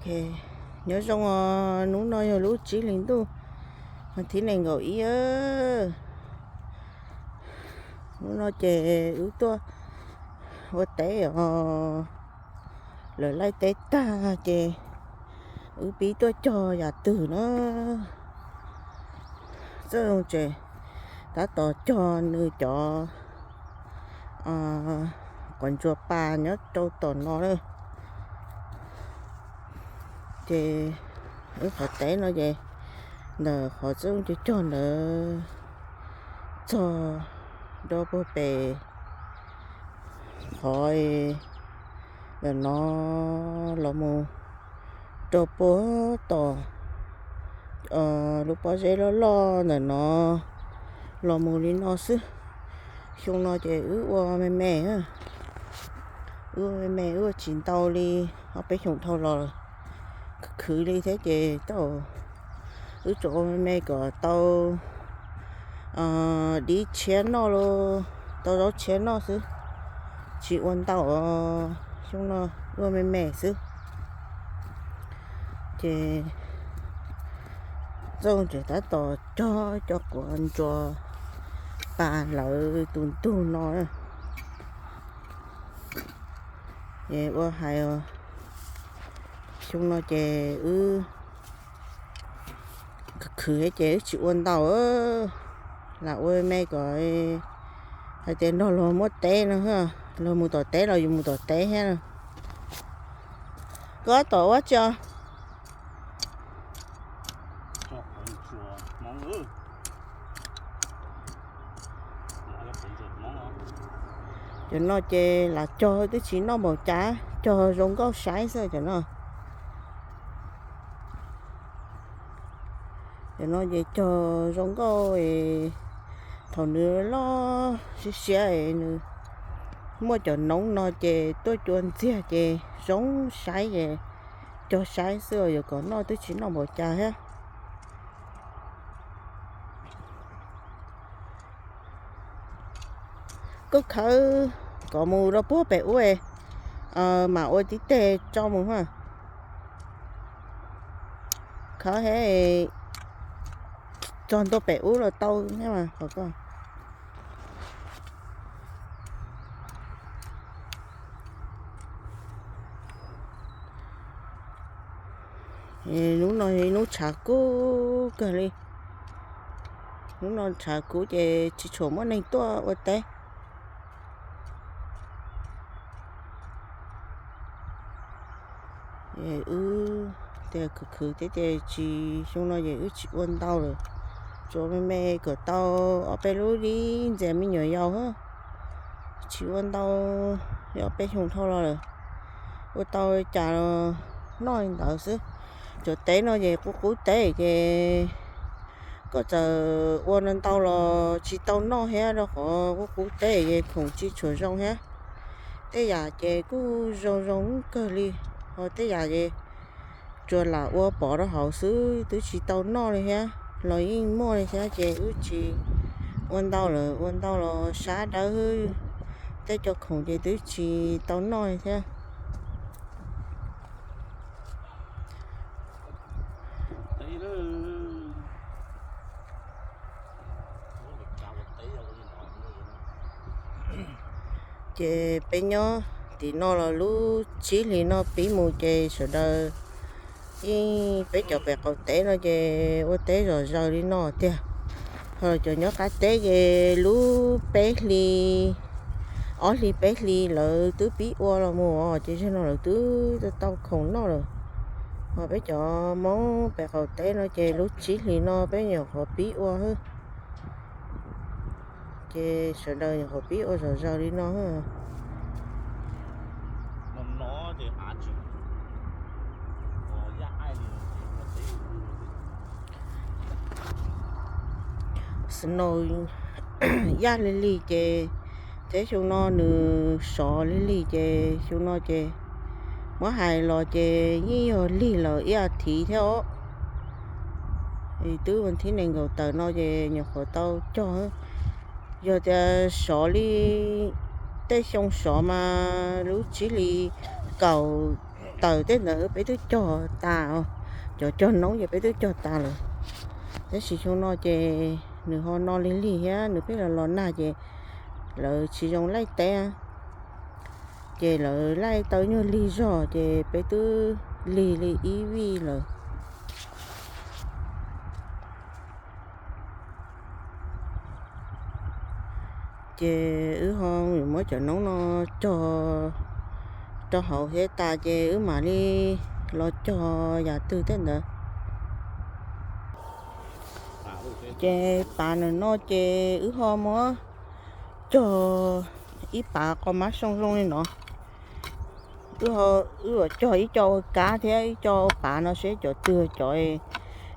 Nyob zoo os, hnub no yog lub tsib hlis ntuj, thib nees nkaum ib. Hnub no ces wb tuaj ua teb os, lawv laij teb tag ces wb pib tuaj cog yam twg na. Txawj Zoo ces tab tom cog nws cov qos ntsuas pas nyob rau tom no na. Ces wb qhov teb no ces ntawm qhov Txawj Zoo cog cog ntawd txog rau puag pem qhov ntawm no los mus rau puag tom lub pob zeb loj loj ntawm no los mus li no xwb. Xyoo no ces wb ua me me, wb ua me me, wb ua tsis ntau li ob peb xyoos dhau los khwv khwv li thiab ces tau, wb tsuas ua me me kom tau dib tshiab noj los tau zaub tshiab noj xwb, tsis ua ntau os. Xyoo no ua me me xwb. Ces Txawj Zoo ces tab tom cog cov qos ntsuas pas lawv tus ntug no. Ces ua hais, xyoo no ces wb khwv khwv ces wb tsis ua ntau, lam ua me kom hais tias nrog luag muaj teb no, luag mus tom teb los yus mus tom teb thiab no. Koj tom ua tsi os? Cov no ces lam cog twb tsis noj npaum cas, cog zoo nkauj saib xwb cov no. Cov no ces cog zoo nkauj, thaum nws loj siab siab es nws muaj cov noob no ces tuaj cua ntxiag ces zoo saib es cog saib xwb, yuav kom noj twb tsis noj npaum cas thiab. Koj khawb kom mus rau puag pem ub, mam ua tib teg tso mus ha. Khawb he, txog ntua pem ub los tau thiab mas qhov ko. Hnub no hnub tshav kub kawg li. Hnub no tshav kub ces tsis tshua muaj neeg tuaj ua teb. Wb tias khwv khwv thiab ces tsis, xyoo no ces wb tsis ua ntau lawm, tsuas me me kom tau ob peb lub dib ntxias me nyuam yaus, tsis ua ntau li ob peb xyoos dhau los lawm. Ua tau cas los noj li ntawd xwb. Cov teb no ces qub qub teb ces koj txawm ua ntau los tsis tau noj thiab rau qhov qub qub teb ces khoom tsis tshua zoo thiab. Tej yam ces kuj zoo zoo kawg li, ho tej yam ces tsuas lam ua pov rau hauv xwb twb tsis tau noj li thiab, los yeej muaj li thiab ces wb tsis ua ntau lawm, ua ntau los sab dawb, tej cov khoom ces twb tsis tau noj li thiab. Ces peb nyob tim no los lub tsib hlis no pib mus ces sawv daws yeej, peb cov pem qaum teb no ces ua teb zom zaws li no tiag. Ho cov nyob qab teb ces lub peb hlis, ob hlis peb hlis lawv twb pib ua los mus os, ces zaum no lawv twb tau khoom noj lawm. Ho peb cov Hmoob pem qaum teb no ces lub tsib hlis no peb nyuam qhuav pib ua xwb. Ces sawv daws nyuam qhuav pib ua zom zaws li no. Snow yaj lig lig ces, thiab xyoo no nws sov lig lig ces xyoo no ces muab hais los ces yeej yog lig lawm ib as thiv thiab os. Twb ua thib nees nkaum tawm no ces nyuam qhuav tau cog. Yog tias sov li tej xyoo sov mas lub tsib hlis kaum taws tej ntawd peb twb cog tas os. Cov cog noob ces peb twb cog tas lawm. Tab sis xyoo no ces nws ho no lig lig thiab nws pheej los los nag ces lawv tsis zoo laij teb. Ces lawv laij tau nyuag lig zog ces peb twb lig li ib vij lawm. Ces wb ho muab cov noob no cog rau hauv thiab tas ces wb mam li los cog yam twg tej ntawd. Ces pav ntawm no ces wb ho muab cog ib pav qos mab soo zoo li no. Wb yuav cog ib co ua kab thiab ib co ua pav no seb cov twg cov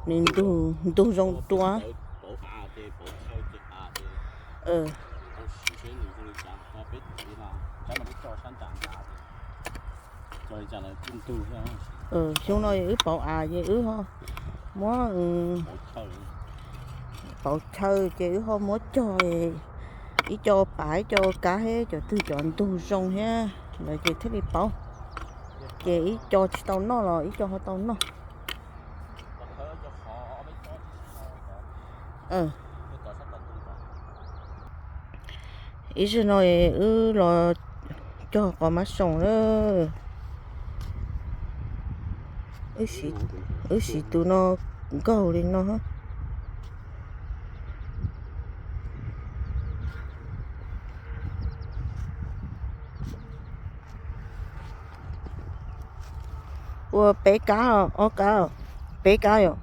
nws ntug zoo dua. Xyoo no wb pauv av ces wb ho muab pauv chaw ces wb ho muab cog ib co pav ib co kab thiab cov twg cov ntug zoo thiab lawm ces thiaj li pauv. Ces ib co tsis tau noj los ib co ho tau noj. Ib zaug no wb los cog qos mab soo lawm. Wb siv tus no nkaug li no. Ua peb kab, ob kab, peb kab yom?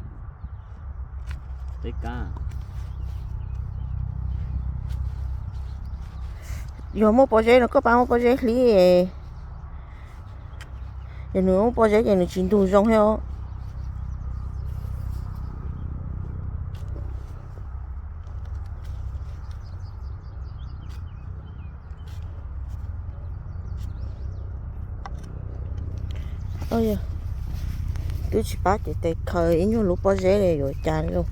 Yog muaj pob zeb no koj pab muab pob zeb hlib. Yog nws muaj pob zeb ces nws tsis ntug zoo thiab os. Twb tsis pab ces tes khaws ib nyuag lub pob zeb li yuav cas li lauj.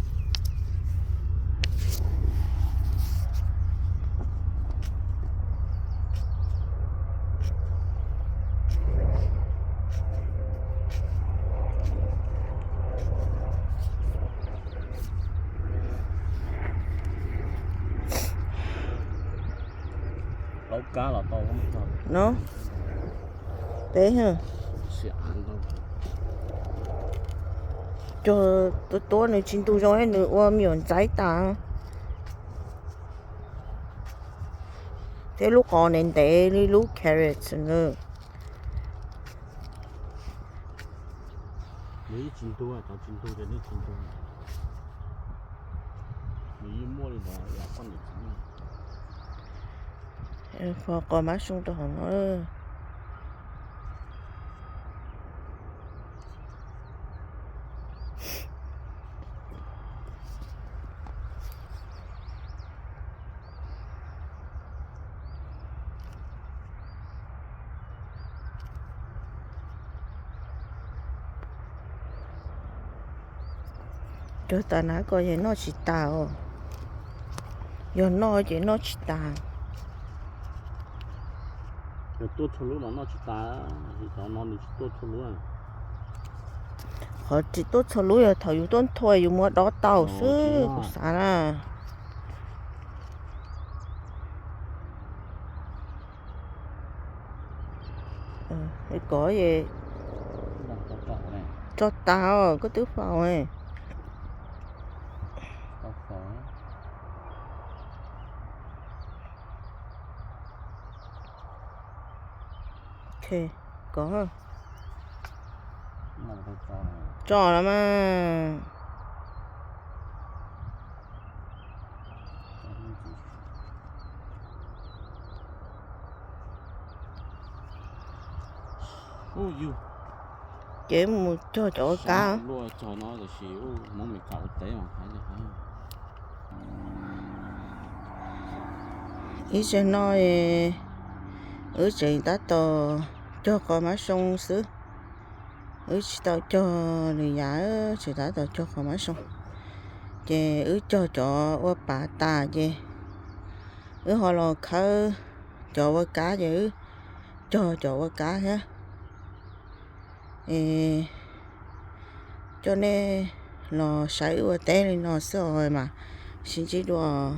No, peb, cog tuab tuab nws tsis ntug zoo nws ua me nyuam ntxaib tas. Thiab lub qos ntev ntev li lub carrot na. Nws yeej tsis ntug, cov tsis ntug ces nws tsis ntug. Nws yeej muaj li ntawd, poj niam txiv neej. Qos mab soo rau hauv no. Cog tas na ko ces noj tsis tas os. Yog noj ces noj tsis tas. Yog tuaj txhua lub los noj tsis tas, cov no nws tsis tuaj txhua lub. Qhov tsis tuaj txhua lub yog thaum yus tuaj nthua yus muab dob tau xwb kuv xav na. Kov, tso tas os, koj twb faus. Kov, tso los mas. Ces mus cog cov ua kab. Ib zaug no wb tseem tab tom cog qos mab soo xwb. Wb tsis tau cog lwm yam, tseem tab tom cog qos mab soo. Ces wb cog cov ua pav tas ces wb ho los khawb cov ua kab ces wb cog cov ua kab thiab. Es coj nej los saib wb ua teb li no xwb os mas, sib ntsib dua.